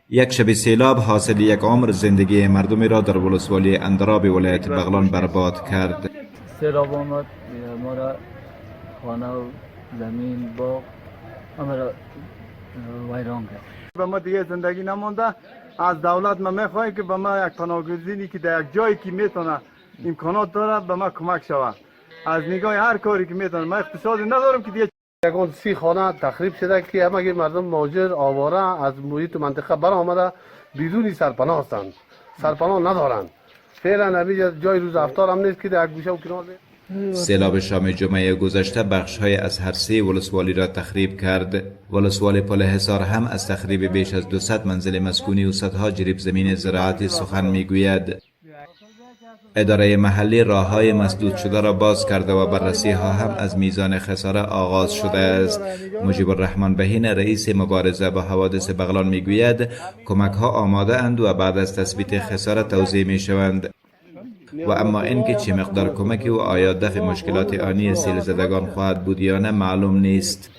یک شب سیلاب حاصل یک عمر زندگی مردمی را در ولسوالی اندراب ولایت بغلان برباد کرد. سیلاب آمد، ما را خانه و زمین، باغ، همه را ویران کرد. به ما دیگه زندگی نمانده. از دولت ما میخواهیم که به ما یک پناهگزینی که در یک جایی که میتونه امکانات داره به ما کمک شود، از نگاه هر کاری که میتونه. ما اقتصادی ندارم که دیگه. یگان 30 خانه تخریب شده که همگی مردم مهاجر آواره از محیط منطقه بر آمده، بدون سرپناه هستند، سرپناه ندارند. فعلا همی جای روز افطار هم نیست که در گوشه و کنار. سیلاب شام جمعه گذشته بخش‌های از هر سه ولسوالی را تخریب کرد. ولسوال پل حصار هم از تخریب بیش از 200 منزل مسکونی و صدها جریب زمین زراعتی سخن میگوید. اداره محلی راه های مسدود شده را باز کرده و بررسی ها هم از میزان خساره آغاز شده است. مجیب الرحمن بهین، رئیس مبارزه با حوادث بغلان، میگوید کمک ها آماده اند و بعد از تثبیت خساره توزیع می شوند و اما اینکه چه مقدار کمکی و آیا دفع مشکلات آنی سیل زدگان خواهد بود یا نه، معلوم نیست.